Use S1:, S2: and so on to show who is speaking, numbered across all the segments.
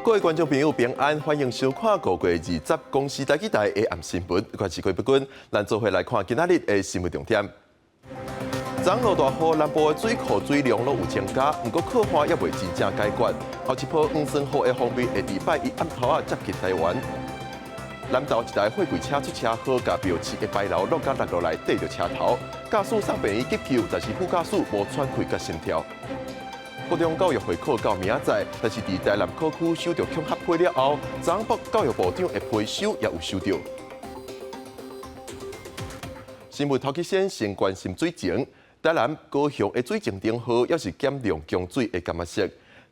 S1: 各位觀眾朋友平安，歡迎收看5月20公視台語台的暗新聞。我是郭不君，咱做伙來看今仔日的新聞重點。昨落大雨，南部的水庫水量攏有增加，毋過洘旱猶未真正解決。後一波黃酸雨的鋒面會佇拜一暗頭仔接近台灣。南投一台貨櫃車出車禍，共廟市的牌樓挵共落落來，硩著車頭。駕駛送病院急救，但是副駕駛無喘氣佮心跳。國中教育會考到明仔載，但是佇台南考區收著恐嚇批了後，昨北教育部長的批收也有收著。新聞頭起先先關心水情，台南高雄的水情頂好，猶是減量供水的感覺色。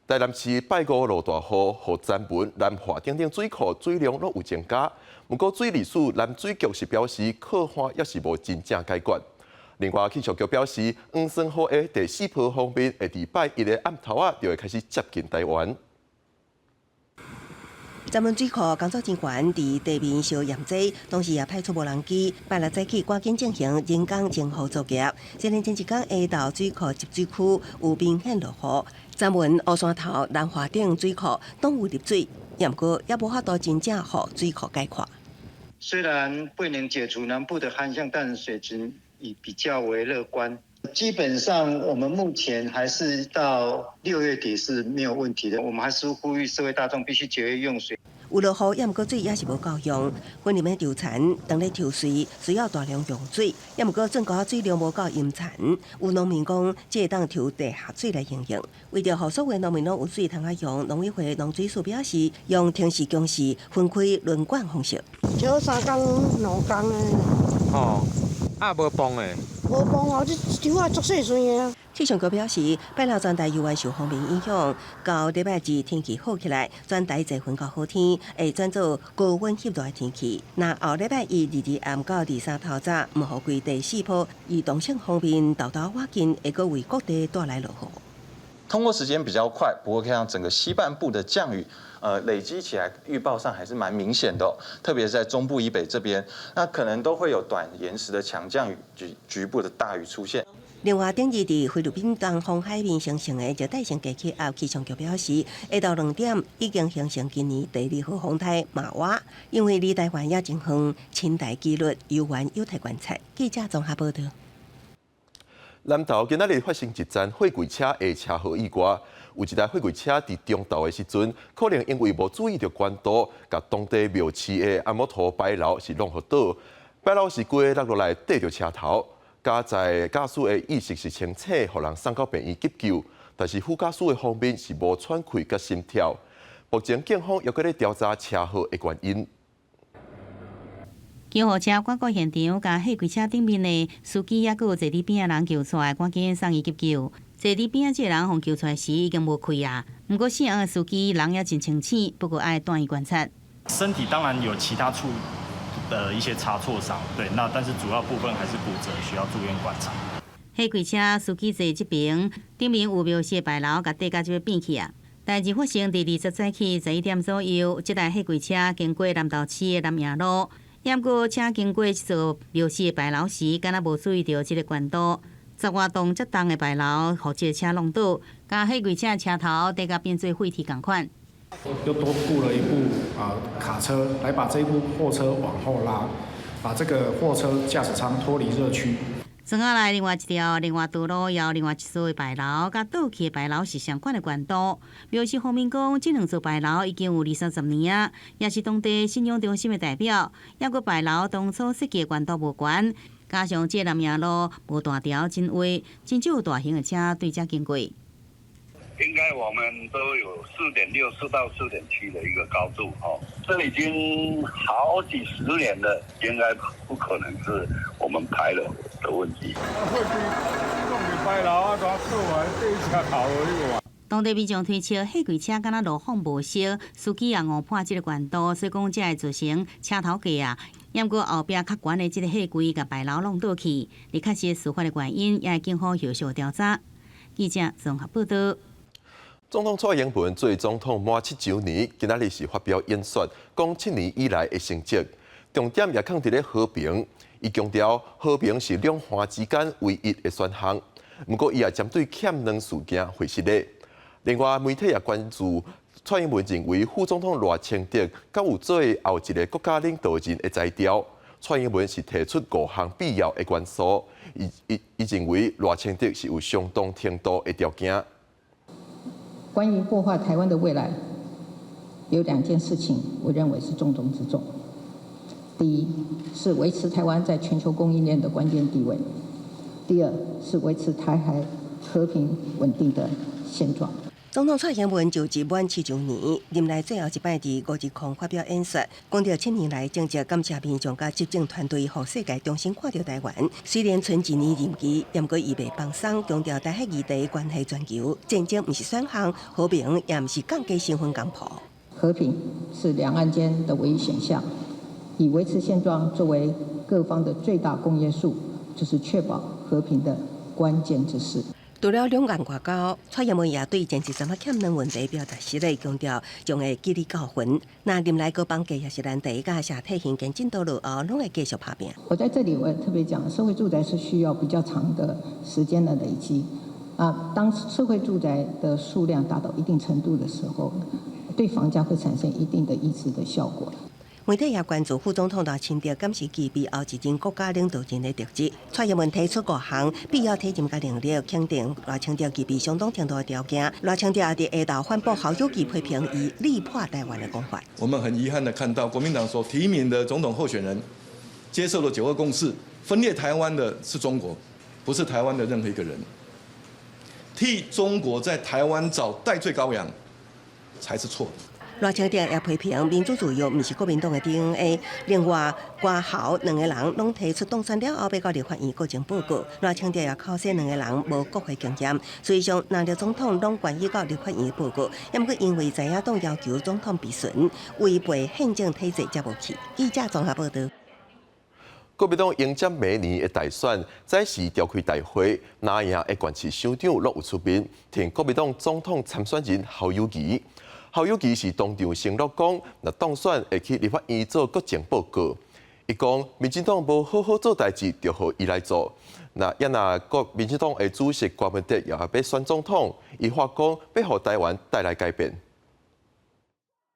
S1: 台南市拜五落大雨，予曾文、南華等等水庫水量攏有增加。毋過水利署南水局是表示，洘旱猶是無真正解決。另外，氣象局表示，黃酸雨的第四波鋒面會佇拜一的暗頭仔就會開始接近台灣。
S2: 曾文水庫工作人員佇地面相驗災，同時也派出無人機，拜六早起趕緊進行人工增雨作業。雖然前一工下晝水庫集水區有明顯落雨，曾文烏山頭南華頂水庫攏有入水，毋過猶無法度真正予水庫解渴。
S3: 雖然未能解除南部的旱象，但水情已比較為樂觀。基本上，我們目前還是到6月底是沒有問題的。我們還是呼籲社會大眾必須節約用水。
S2: 有落雨，猶毋過水猶是無夠用。森林的稻田當咧抽穗，需要大量用水，猶毋過圳溝水量無夠淹田。有農民講，這會當抽地下水來應用。為著予所有農民攏有水通啊用，農委會農水署表示，用停時供時分開輪灌方式。
S4: 抽三工兩工的。
S5: 哦，啊無泵的。
S4: 無泵啊，這抽啊足細穗的。
S2: 氣象局表示，拜六全台猶原受鋒面影響，到禮拜二天氣好起來，全台濟雲到好天，會轉做高溫濕熱的天氣。若後禮拜一、二二暗到二三透早，毋予規第四波移動性鋒面沓沓倚近，會閣為各地帶來落雨。
S6: 通過時間比較快，不過看到整個西半部的降雨，累積起來預報上還是蠻明顯的，特別是在中部以北這邊，那可能都會有短延時的強降雨及局部的大雨出現。
S2: 另外，頂日佇菲律賓東方海面形成的熱帶性低氣壓，氣象局表示，下晝2點已經形成今年第二號風颱瑪娃，因為離台灣猶真遠，深大機率猶原有待觀察。記者綜合報道。
S1: 南投今仔日發生一宗貨櫃車的車禍意外，有一台貨櫃車佇中投的時陣，可能因為無注意著懸度，共當地廟市的阿摩托牌樓是挵予倒，牌樓是規个落落來硩著車頭。駕駛駕駛的意識是清醒，予人送到病院急救，但是副駕駛的方面是無喘氣佮心跳。目前警方猶閣咧調查車禍的原因。
S7: 救護車趕到現場，共貨櫃車頂面的司機猶閣有坐佇邊仔人救出來，趕緊送伊急救。坐佇邊仔這個人予救出來時已經無氣啊，毋過死亡的司機人猶真清醒，不過愛轉院觀察。
S8: 身體當然有其他處的一些擦挫傷，對，那但是主要部分還是骨折，需要住院觀察。
S7: 貨櫃車司機坐這邊，頂面有廟市的牌樓，共硩甲這欲變去啊。代誌發生佇20早起11點左右，這台貨櫃車經過南投市的南營路，猶過車經過這座廟市的牌樓時，敢若無注意著這个懸度，十外噸遮重的牌樓，予這个車挵倒，共貨櫃車的車頭硩甲變做廢鐵仝款。
S9: 又多僱了一部啊卡車來把這部貨車往後拉，把這個貨車駕駛艙脫離熱區。
S7: 轉仔來另外一條另外道路，猶另外一座的牌樓，佮倒去的牌樓是相款的懸度。廟市方面講，這兩座牌樓已經有二三十年啊，也是當地信仰中心的代表。猶閣牌樓當初設計懸度無懸，加上這南營路無大條真歪，真少有大型的車對遮經過。
S10: 應該我們都有4.6、4到4.7的一個高度，哦，這已經好幾十年了，應該不可能是我們牌樓的問題。
S5: 牌樓啊，車頭
S7: 當地民眾推測，貨櫃車敢若路況無熟，司機也誤判這个懸度，所以講才會造成車頭過啊。猶閣後壁較懸的這个貨櫃共牌樓挵倒去，而確實事發的原因，也會警方後續調查。記者綜合報道。
S1: 總統蔡英文做總統滿7週年，今仔日是發表演說，講7年以來的成績，重點也囥佇咧和平。伊強調和平是兩岸之間唯一的選項。毋過，伊也針對欠卵事件回實咧。另外，媒體也關注蔡英文認為副總統賴清德敢有做後一个國家領導人的才調。蔡英文是提出五項必要的元素，伊伊伊認為賴清德是有相當程度的條件。
S11: 關於破壞台灣的未來，有兩件事情，我認為是重中之重。第一是維持台灣在全球供應鏈的關鍵地位；第二是維持台海和平穩定的現狀。
S2: 總統蔡英文就職滿7週年，任內最後一擺佇510發表演說，講著7年來政績感謝民眾佮執政團隊，予世界重新看著台灣。雖然賰一年任期，毋過伊袂放鬆，強調台海議題關係全球，戰爭毋是選項，和平也毋是降低身份公布。
S11: 和平是兩岸間的唯一選項，以維持現狀作為各方的最大公約數，就是確保和平的關鍵之事。
S2: 除了兩岸外交，蔡英文也對前一陣仔欠卵問題表達失禮，強調將會記得教訓。若任內閣房價抑是難題，佮社退興建進度落後，攏會繼續拍拚。
S11: 我在這裡我也特別講，社會住宅是需要比較長的時間的累積。啊，當社會住宅的數量達到一定程度的時候，對房價會產生一定的抑制的效果。
S2: 媒體也關注副總統賴清德敢是具備後一任國家領導人的特質。蔡英文提出五項必要體認佮能力，肯定賴清德具備相當程度的條件。賴清德也佇下晝反駁侯友宜批評伊力破台灣的講法。
S12: 我們很遺憾的看到國民黨所提名的總統候選人接受了九二共識，分裂台灣的是中國，不是台灣的任何一個人。替中國在台灣找代罪羔羊，才是錯的。
S2: 賴清德也批評民主自由毋是國民黨的 DNA。另外，郭侯兩个人攏提出當選了後欲到立法院國情報告。賴清德也口說兩个人無國會經驗，事實上，藍綠總統攏願意到立法院報告，毋過因為在野黨要求總統備詢，違背憲政體制才無去。記者綜合報道。
S1: 國民黨迎接明年的大選，早時召開大會，藍營的縣市首長攏有出面，挺國民黨總統參選人侯友宜。侯友宜是當場承諾講，若當選會去立法院做國情報告。伊講，民進黨無好好做代誌，就予伊來做。那也若國民進黨的主席郭文德也欲選總統，伊話講欲予台灣帶來改變。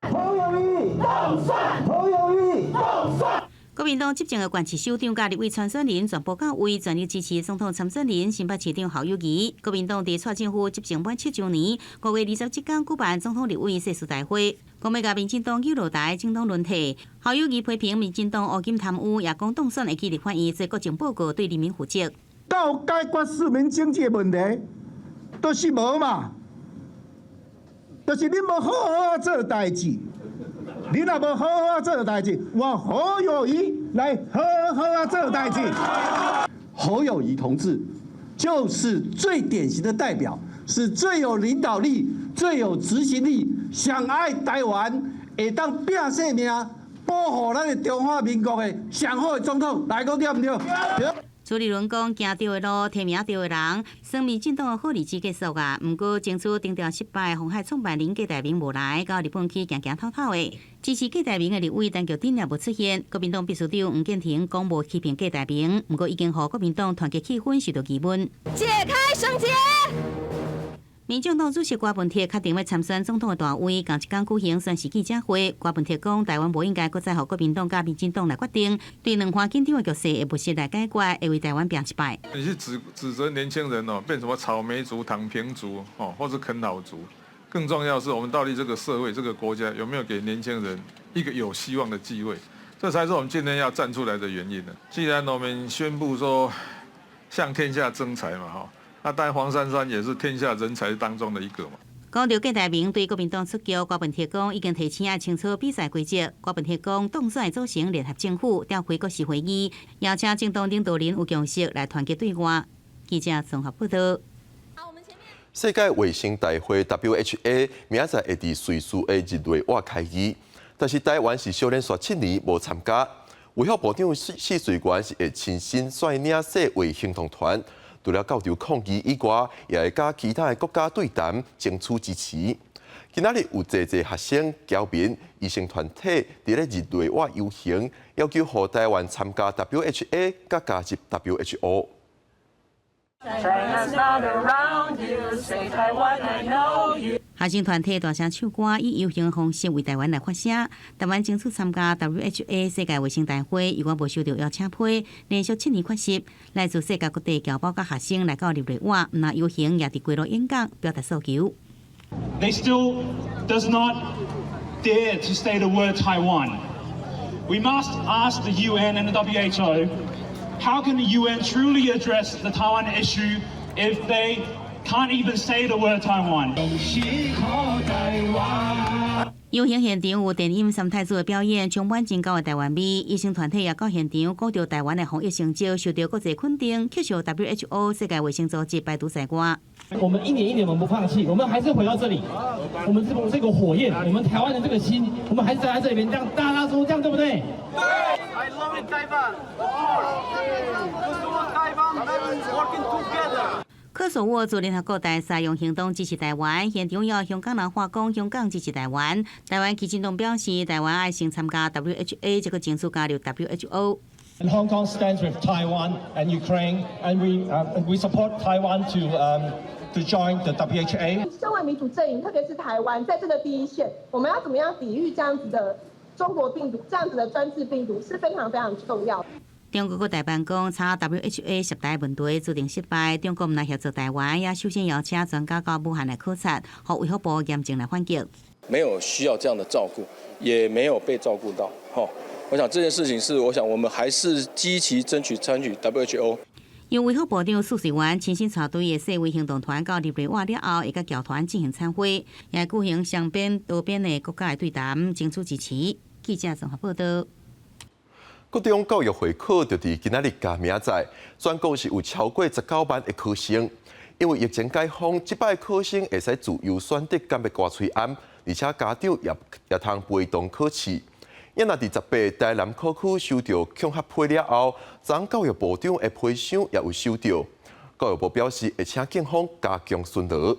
S13: 侯友宜當選，侯友宜當選。
S7: 國民黨執政的縣市首長佮立委參選人全部到位，全力支持總統參選人新北市長侯友宜。國民黨佇蔡政府執政滿7週年，5月20這工舉辦總統立委誓詞大會，講欲共民進黨扭落台，政黨輪替。侯友宜批評民進黨烏金貪污，也講當選會去立法院做國情報告，對人民負責。
S14: 到解決市民經濟的問題，都是無嘛，就是恁無好好做代誌。你若無好好做代誌，我侯友宜來好好做代誌。
S15: 侯友宜同志就是最典型的代表，是最有領導力、最有執行力，上愛台灣，會當拼性命保護咱的中華民國的上好的總統，來講對毋對？
S7: 朱立倫講，行對的路，提名對的人，算民進黨的好日子結束啊。毋過爭取頂調失敗，鴻海創辦人郭台銘無來，到日本去行行透透的。支持郭台銘的立委陳菊珍也無出現。國民黨秘書長黃建庭講無批評郭台銘，毋過已經予國民黨團結氣氛受到疑問。
S16: 解開繩結。
S7: 民眾黨主席郭文鐵確定欲參選總統的大位，仝一工舉行宣誓記者會。郭文鐵講，台灣無應該閣再予國民黨佮民進黨來決定，對兩岸緊張的局勢會務實來解決，會為台灣拚一擺。
S17: 你是指責年輕人哦，變什麼草莓族、躺平族哦，或者啃老族？更重要是我們到底這個社會、這個國家有沒有給年輕人一個有希望的機會？這才是我們今天要站出來的原因呢。既然我們宣布說向天下徵才嘛，哈。那當然，黃珊珊也是天下人才當中的一個嘛。
S7: 講著郭台銘對國民黨出局，郭文鐵講已經提醒愛清楚比賽規則。郭文鐵講，當選組成聯合政府，召開國是會議，邀請政黨領導人有共識來團結對外。記者綜合報道。
S1: 世界衛生大會 WHA 明仔載會佇瑞士的日內瓦開議，但是台灣是小連續7年無參加。衛福部長許瑞元是會親身率領世衛行動團。除了到場抗議以外，也會佮其他的國家對談，爭取支持。今仔日有濟濟學生、僑民、醫生團體佇咧日內瓦遊行，要求予台灣參加 WHA，佮加入 WHO。
S7: 學生團體大聲唱歌，以遊行方式為台灣來發聲。台灣爭取參加 WHA 世界衛生大會，猶閣無收到邀請批，連續7年缺席。來自世界各地僑胞佮學生來到日內瓦，毋但遊行，也佇街路演講，表達訴求。
S16: They still does not dare to say the word Taiwan. We must ask the UN and the WHO, how can the UN truly address the Taiwan issue if they can't even say the word Taiwan?
S7: 遊行現場有電音三太子的表演，充滿真厚的台灣味。醫生團體也到現場，講著台灣的防疫成績受到國際肯定，乞求 WHO 世界衛生組織排除在外。
S18: 我們一年一年，我們不放棄，我們還是回到這裡。我們這個火焰，我們台灣的這個心，我們還是在這裡邊，這樣大家說這樣對不對？
S13: 對。I love Taiwan. Taiwan working together.
S7: 科索沃駐聯合國大使用行動支持台灣，現場有香港人話講香港支持台灣。台灣基進黨表示，台灣愛先參加 WHA，這個爭取加入 WHO。
S19: And Hong Kong stands with Taiwan and Ukraine, and we support Taiwan to join the WHA.
S20: 身為民主陣營，特別是台灣，在這個第一線，我們要怎麼樣抵禦這樣子的中國病毒、這樣子的專制病毒，是非常非常重要。
S7: 中國閣代辦講，查 WHA 涉台問題注定失敗。中國毋但協助台灣，也首先邀請專家到武漢來考察，予衛福部嚴正來反擊。
S21: 沒有需要這樣的照顧，也沒有被照顧到。我想這件事情是，我想我們還是積極爭取參與 WHO。
S7: 由衛福部長許瑞元親身帶隊的世衛行動團到日內瓦了後，會佮僑團進行參會，也舉行雙邊、多邊的國家的對談，爭取支持。記者綜合報道。
S1: 國中教育會考就佇今仔日共明仔載，全國是有超過19萬的考生。因為疫情解封，這擺考生會使自由選擇敢欲掛喙罨，而且家長也通陪同考試。若佇18台南考區收著恐嚇批了後，昨教育部長的批箱也有收著。教育部表示會請警方加強巡邏。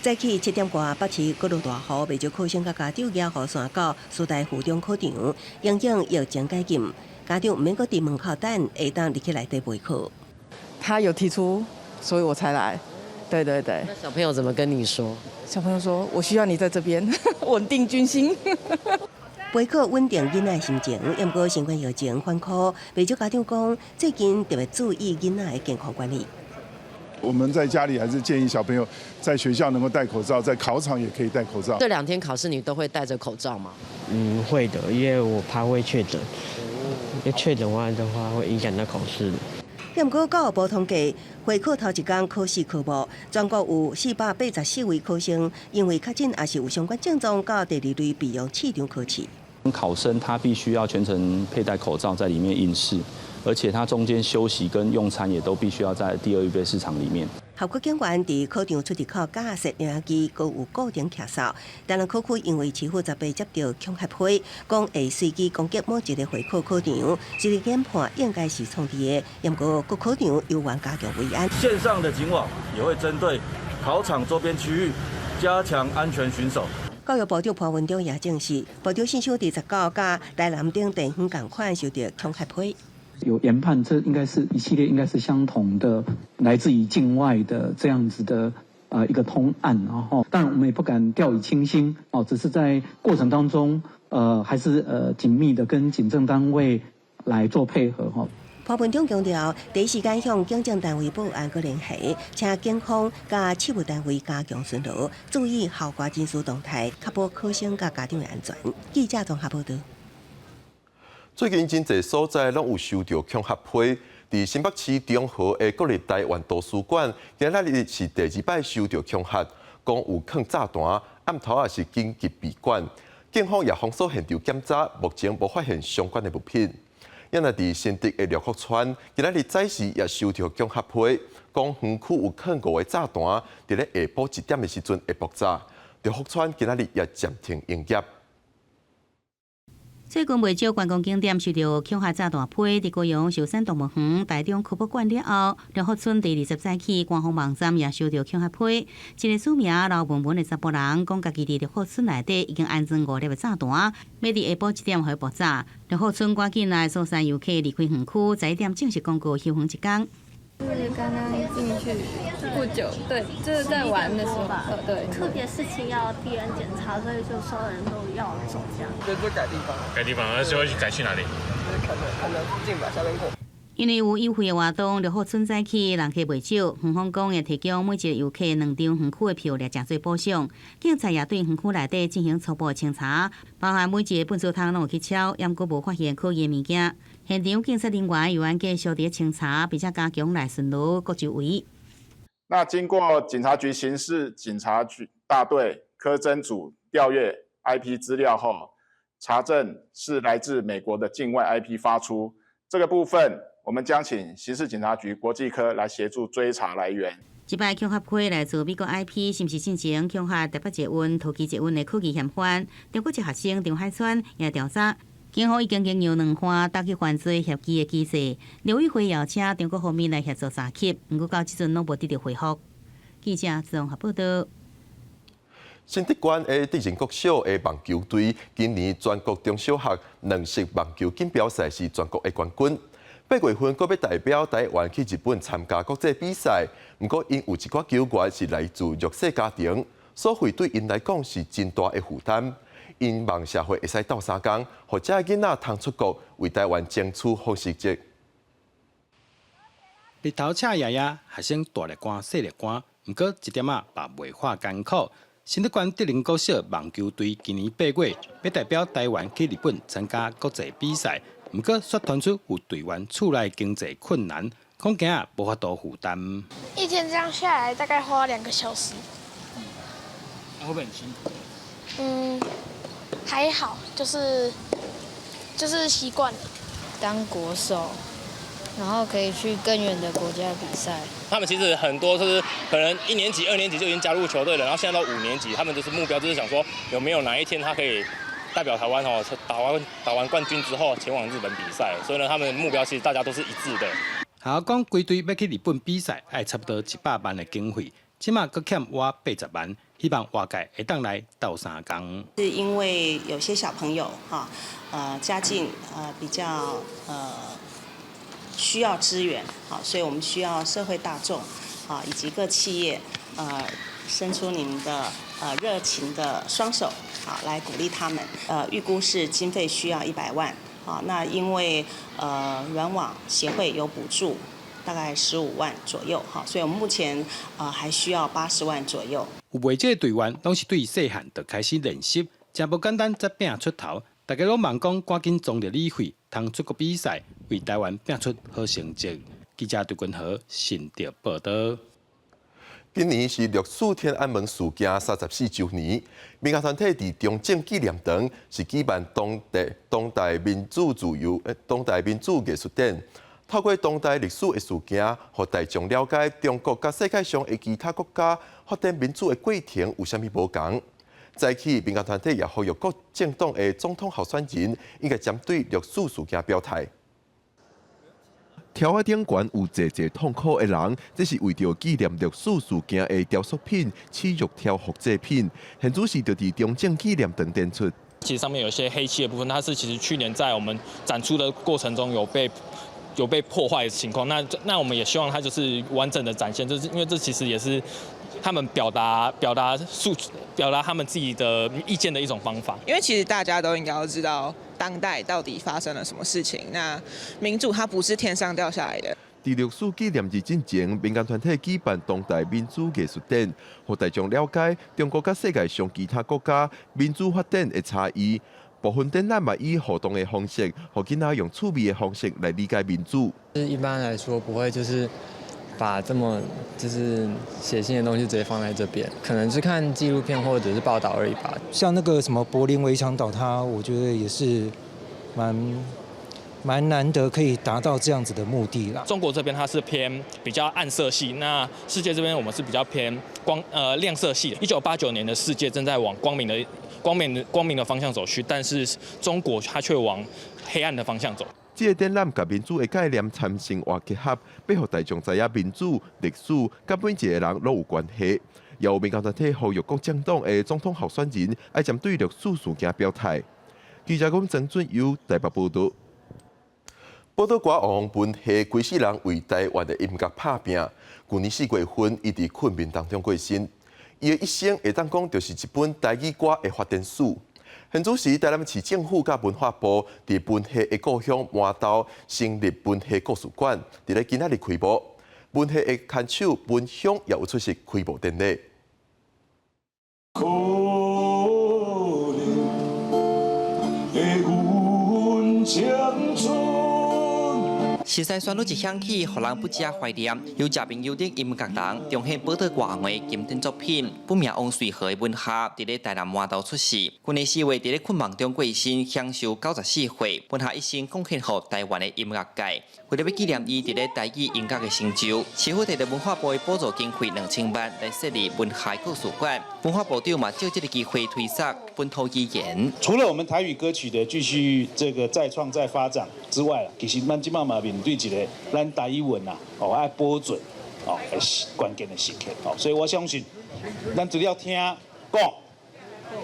S2: 早起7點外，北市閣落大雨，袂少考生佮家長舉雨傘到師大附中考場，因應疫情解禁，家長毋免閣佇門口等，會當入去內底備考。
S22: 他有提出，所以我才來。對對對。
S23: 那小朋友怎麼跟你說？
S22: 小朋友說：“我需要你在這邊，穩定軍心。”
S2: 備考穩定囡仔心情，毋過新冠疫情反覆，袂少家長講，最近特別注意囡仔的健康管理。
S24: 我們在家裡還是建議小朋友在學校能夠戴口罩，在考場也可以戴口罩。
S23: 這兩天考試你都會戴着口罩嗎？
S25: 嗯，會的，因為我怕會確診，因為確診完的話會影響到考試。
S2: 毋過教育部統計，會考頭一工考試科目，全國有484位考生因為確診抑是有相關症狀，到第二類備用試場考試。
S26: 考生他必須要全程佩戴口罩在裡面應試，而且他中間休息跟用餐也都必須要在第二預備試場裡面。
S2: 學區警員佇考場出入口架設攝影機，閣有固定徛哨。台南考區因為市府十八接著恐嚇批，講會隨機攻擊某一個會考考場，這個研判應該是創意的。毋過各考場猶原加強維安。
S27: 線上的警網也會針對考場周邊區域加強安全巡守。
S2: 教育部長潘文忠也證實，部長信箱佇19佮台南等地方仝款收著恐嚇批。
S28: 有研判，這應該是一系列，應該是相同的，來自於境外的這樣子的一個通案，然後當然我們也不敢掉以輕心哦，只是在過程當中，還是緊密的跟警政單位來做配合哈。
S2: 潘文忠強調，第一時間向警政單位報案閣聯繫，請警方佮試務單位加強巡邏，注意校外人士動態，確保考生佮家長的安全。記者綜合報道。
S1: 最近真濟所在攏有收著恐嚇批，佇新北市中和的國立臺灣圖書館，今仔日是第二擺收著恐嚇，講有囥炸彈，暗頭也是緊急閉關，警方也封鎖現場檢查，目前無發現相關的物品。猶若佇新竹的六福村，今仔日早時也收著恐嚇批，講園區有囥五個炸彈，佇咧下晡1點的時陣會爆炸。六福村今仔日也暫停營業。
S7: 最近袂少觀光景點受著恐嚇炸彈批，佇高雄壽山動物園、台中科博館了後，六福村第20早起官方網站也收著恐嚇批。一个署名劉文文的查埔人講，家己佇六福村內底已經安裝五粒的炸彈，欲佇下晡1點予爆炸。六福村趕緊來疏散遊客離開園區，11點正式公告休園一工。
S3: 是剛剛進去不久，對，就是在玩的時候，對。
S4: 特別事情要遞人檢查，所以就所有人都要走這樣。
S5: 就改地方。
S6: 改地方，那最後改去哪裡？
S5: 就是可能附近吧，下面過。
S7: 因為有優惠的活動，六福村早起人客袂少，園方講會提供每一個遊客兩張園區的票來誠做補償。警察也對園區內底進行初步清查，包含每一個糞掃桶攏有去抄，猶閣無發現可疑的物件。現場警察人員猶原繼續佇清查，並且加強來巡邏各周圍。
S8: 那經過警察局刑事警察局大隊科偵組調閱 IP 資料後，查證是來自美國的境外 IP 發出，這個部分，我們將請刑事警察局國際科來協助追查來源。
S7: 這擺恐嚇批來自美國 IP，是毋是進前恐嚇台北捷運、桃機捷運的可疑嫌犯？中國籍學生張海川也調查，警方已經經由兩番打擊犯罪協議的機制，陸委會邀請中國方面來協助查緝，毋過到這陣攏無得到回覆。記者綜合報道。
S1: 新竹縣的德仁國小的網球隊今年全國中小學軟式網球錦標賽是全國的冠軍。8月份，閣欲代表台灣去日本參加國際比賽。毋過，𪜶有一寡球員是來自弱勢家庭，所費對𪜶來講是真大的負擔。𪜶望社會會使鬥相共，予遮囡仔通出國為台灣爭取好成績。
S9: 日頭赤炎炎，學生大熱汗、細熱汗，毋過一點仔嘛袂喊艱苦。新竹縣德仁國小網球隊今年8月欲代表台灣去日本參加國際比賽。毋過，卻傳出有隊員厝內經濟困難，恐驚無法度負擔。
S10: 一天這樣下來，大概花2個小時。
S18: 會不會很辛苦？
S10: 嗯，還好，就是習慣了。
S11: 當國手，然後可以去更遠的國家比賽。
S29: 他們其實很多就是可能一年級、二年級就已經加入球隊了，然後現在到五年級，他們就是目標就是想說，有沒有哪一天他可以代表台灣哦，打完冠軍之後前往日本比賽，所以呢，他們目標其實大家都是一致的。
S9: 學校講，規隊欲去日本比賽，愛差不多100萬的經費，這馬閣欠倚80萬，希望外界會當來鬥相共。
S30: 是因為有些小朋友哈，家境比較需要支援，好，所以我們需要社會大眾啊以及各企業伸出你們的熱情的雙手啊，來鼓勵他們。預估是經費需要100萬啊，那因為軟網協會有補助，大概15萬左右哈，所以我們目前還需要80萬左右。
S9: 有袂少隊員攏是對細漢就開始練習，誠無簡單才拼出頭。大家攏望講趕緊全力以赴，通出國比賽，為台灣拼出好成績。記者杜君和新竹報道。
S1: 今年是六四天安門事件34週年，民間團體佇中正紀念堂是舉辦當代民主自由、當代民主藝術展，透過當代歷史的事件，予大眾了解中國佮世界上的其他國家發展民主的過程有啥物無仝。早起民間團體也呼籲各政黨的總統候選人應該針對六四事件表態。柱仔頂懸有濟濟痛苦的人，這是為著紀念六四事件的雕塑品、恥辱柱複製品，現主時就佇中正紀念堂展出。
S31: 其實上面有一些黑漆的部分，它是其實去年在我們展出的過程中有被破壞的情況。那我們也希望它就是完整的展現，就是因為這其實也是他們表達他們自己的意見的一種方法。
S32: 因為其實大家都應該要知道當代到底發生了什麼事情。那民主它不是天上掉下來的。
S1: 佇六四紀念日進前，民間團體舉辦當代民主藝術展，予大眾了解中國佮世界上其他國家民主發展的差異。部分展覽嘛以互動的方式，予囡仔用趣味的方式來理解民主。
S33: 一般來說不會就是把這麼就是血腥的東西直接放在這邊，可能是看紀錄片或者是報道而已吧。
S34: 像那個什麼柏林圍牆倒塌，我覺得也是蠻難得可以達到這樣子的目的啦。
S31: 中國這邊它是偏比較暗色系，那世界這邊我們是比較偏亮色系。1989年的世界正在往光明的方向走去，但是中國它卻往黑暗的方向走。
S1: 這個展覽佮民主的概念參生活結合，欲予大眾知影民主歷史，佮每一個人攏有關係。有民間團體呼籲各政黨的總統候選人愛針對六四事件表態。記者講曾俊優台北報道。寶島歌王文夏規世人為台灣的音樂拍拚。舊年4月份，伊佇困眠當中過身。伊的一生會當講就是一本台語歌的發展史。現此時，台南市政府佮文化部佇文夏的故鄉麻豆成立文夏故事館，佇咧今仔日開幕。文夏的牽手文鄉也有出席開幕典禮。
S6: 可憐的阮青春。
S12: 熟似旋律一響起，予人不禁懷念。由食朋友的音樂人重現寶島歌王的經典作品，本名王瑞和的文夏，佇咧台南麻豆出世。去年4月佇咧困夢中過身，享壽94歲。文夏一生貢獻予台灣的音樂界。為了欲紀念伊佇咧台語音樂的成就，市府提著文化部的補助經費2000萬來設立文夏故事館。文化部長嘛藉這个機會推捒本土語言。
S13: 除了我們台語歌曲的繼續這個再創再發展之外，其實咱這擺嘛面對一个咱台語文啊，哦愛保存哦，是關鍵的時刻哦，所以我相信，咱除了聽講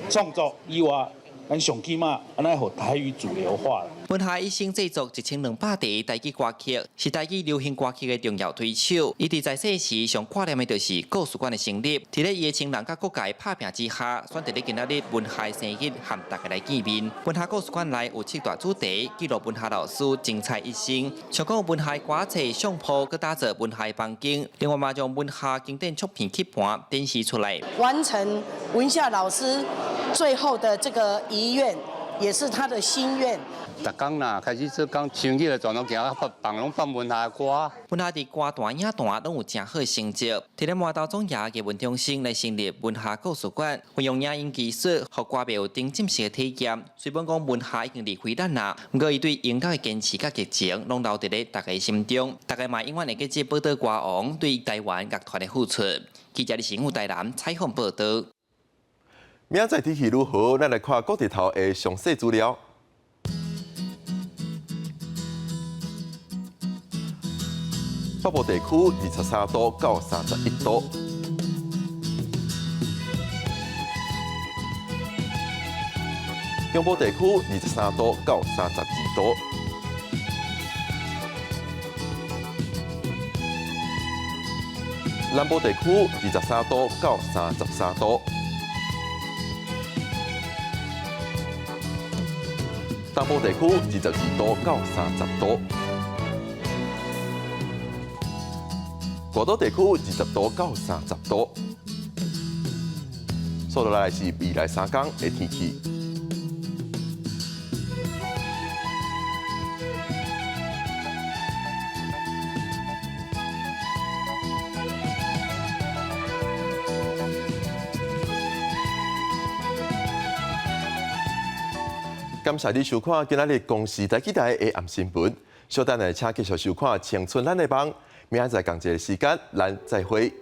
S13: 創作以外，咱上起碼按呢予台語主流化。
S12: 文夏一生製作1200首台語歌曲，是台語流行歌曲的重要推手。伊佇在世時上掛念的就是故事館的成立。佇咧伊的親人佮各界拍拚之下，選擇咧今仔日文夏的生日，和大家來見面。文夏故事館內有七大主題，記錄文夏老師精彩一生，像講文夏歌冊、相簿，閣打造文夏房間。另外嘛，將文夏經典唱片曲盤展示出來，
S14: 完成文夏老師最後的這個遺願，也是他的心願。
S15: 逐工啦，開始做工，想起來全攏行放放攏放文夏歌。
S12: 文夏佇歌壇、影壇攏有誠好的成績。佇咧麻豆總爺藝文中心來成立文夏故事館，運用影音技術，予歌迷有沉浸式的體驗。雖然講文夏已經離開咱啦，毋過伊對音樂的堅持佮熱情，攏留佇咧大家心中。大家嘛永遠會記這寶島歌王對台灣樂團的付出。記者李新武台南採訪報導。
S1: 明仔載天氣如何？咱來看各地頭的詳細資料。北部地區23度到31度，中部地區23度到32度，南部地區23度到33度，東部地區22度到30度。外島地區20度到30度。接落來是未來3天的天氣。感謝你收看今仔日公視台語台的暗新聞。稍等下，請繼續收看《青春咱的夢》。明仔載仝一个時間，咱再會。